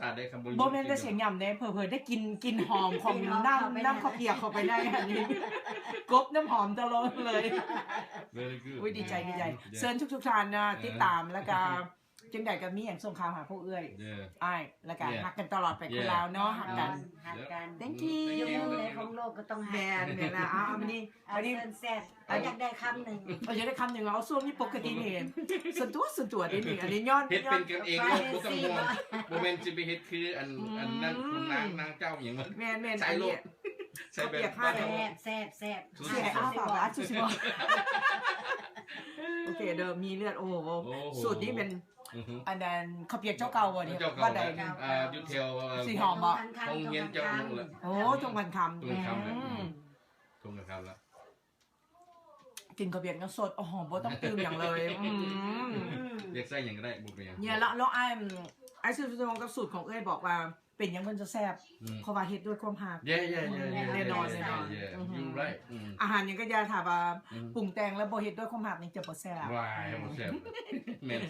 ຊາດເດ້ ຄັນບໍ່ມີ ບໍ່ແມ່ນແຕ່ສຽງຫຍ້ຳເດ້ ເຜີໆໄດ້ກິ່ນ ກິ່ນຫອມຂອງ ກິ່ນຫອມ ນ້ຳ ເຂົ້າໄປ ນ້ຳເຂົ້າປຽກເຂົ້າໄປໃນອັນນີ້ ກົບນ້ຳຫອມຕະຫຼອດເລີຍ. Very good ອຸ້ຍ ດີໃຈ ດີໃຈ Yeah. ເຊີນທຸກໆທ່ານນະ ເອີ ຕິດຕາມ ແລ້ວກະຈັ່ງໃດກໍມີຫຍັງສົ່ງຂ່າວຫາພວກເອື້ອຍ Yeah. ອ້າຍ ແລ້ວກະ Yeah. ຮັກກັນຕະຫຼອດໄປ Yeah. ຄືລາວເນາະ ຮັກກັນ Thank you. ຢູ່ມຸມໃດຂອງໂລກກໍຕ້ອງຮັກ ແມ່ນ ແມ່ນລະ ເອົາ ເອົາ ມື້ນີ້ ເອົາ ມື້ນີ້ ເຊີນແຊບ ເອົາ ຢາກໄດ້ຄຳໜຶ່ງ ເອົາ ຢາກໄດ້ຄຳໜຶ່ງ ເອົາ ຊ່ວງນີ້ປົກກະຕິນີ້ ສ່ວນຕົວ ສ່ວນຕົວເດ້ນີ້ ອັນນີ້ຍ້ອນ ເຮັດເປັນກັນເອງເລີຍ ບໍ່ຕ້ອງຫ່ວງ ບໍ່ແມ່ນຊິໄປເຮັດຄືອັນ ອັນນັ້ນ ອືມ ຄຸນນາງ ນາງເຈົ້າຫຍັງ ແມ່ນໆ ໃສ່ໂລດ ອັນນີ້ ໃສ່ແບບ ເຂົ້າປຽກ ແຊບ ແຊບ ແຊບ ສູດ ເອົາ ເອົາ ສູດຊິບໍ່ ໂອເຄເດີ ມີເລືອດ ໂອ້ໂຫ ໂອ້ໂຫ ສູດນີ້ເປັນ ອືຮຶ ອັນນັ້ນເຂົ້າປຽກເຈົ້າເກົ່າບໍ່ນີ້ ເຈົ້າເກົ່າ ວັດໃດນີ້ ອ່າ ຢູ່ແຖວ ເອີ ສີຫອມບໍ່ ໂຮງຮຽນເຈົ້າໜູນແຫຼະ ໂອ້ ທົ່ງພັນຄຳ ທົ່ງພັນຄຳ ອືມ ທົ່ງພັນຄຳລະ ກິນເຂົ້າປຽກຍັງສົດ ໂອ້ໂຫ ບໍ່ຕ້ອງຕື່ມຫຍັງເລີຍ ອືມ ຢາກໃສ່ຫຍັງກໍໄດ້ ບໍ່ເປັນຫຍັງ ເນຍ ແລ້ວ ແລ້ວອ້າຍ ອ້າຍຊື່ຊົງກັບສູດຂອງເອື້ອຍບອກວ່າ ເປັນຫຍັງມັນຈະແຊບ ອືມ ເພາະວ່າເຮັດດ້ວຍຄວາມຮັກ Yeah, yeah, yeah, yeah, ແນ່ນອນ yeah, yeah, ແນ່ນອນ yeah, yeah. ອືຮຶ You're right. ອືມ ອາຫານຫຍັງກໍຢ່າ ຖ້າວ່າ ອືມ ປຸງແຕ່ງແລ້ວບໍ່ເຮັດດ້ວຍຄວາມຮັກນີ້ຈະບໍ່ແຊບ Right. ບໍ່ແຊບ ແມ່ນ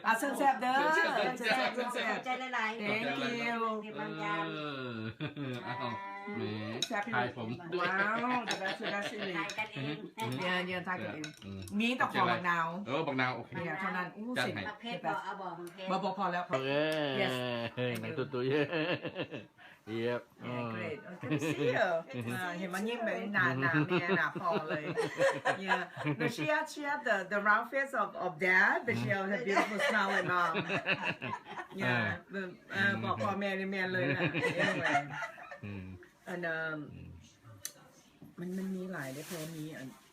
ອ່ະ ເຊີນແຊບເດີ ເຊີນແຊບ ເຊີນແຊບ ເຊີນແຊບ ຂອບໃຈຫຼາຍໆ Thank you ທີ່ມາຢາມ ເອີ ອ້າວ ແໝ ແຊບ ຖ່າຍຜົມດ້ວຍ ວ້າວ the best the best ອີ່ຫຼີ ຖ່າຍກັນເອງ ເຍ ເຍ ຖ່າຍກັນເອງ ອືມ ມີແຕ່ຂໍບັກນາວ ເອີ ບັກນາວ ໂອເຄ ເທົ່ານັ້ນ ອູ້ ຈັດໃຫ້ ເຜັດບໍ່ ເອົາບໍ່ ມັນເຜັດ ບໍ່ ພໍແລ້ວ Yes. ເອີ ນັ່ງຕຸ້ຍໆ Yep. Yeah, great. Oh, good to see you. ເອີ ເຫັນມາຍິ້ມແບບນີ້ ໜ້າ ໜ້າແມ່ ໜ້າພໍ່ເລີຍ Yeah. No, she had, she had the, the round face of, of dad, but she had a beautiful smile like mom. Yeah. ເອີ ບອກພໍ່ແມ່ນີ້ແມ່ນເລີຍນະ Anyway. ອືມ ອັນ ເອີ ອືມ ມັນ ມັນມີຫຼາຍເດ້ ເພາະວ່າມີອັນ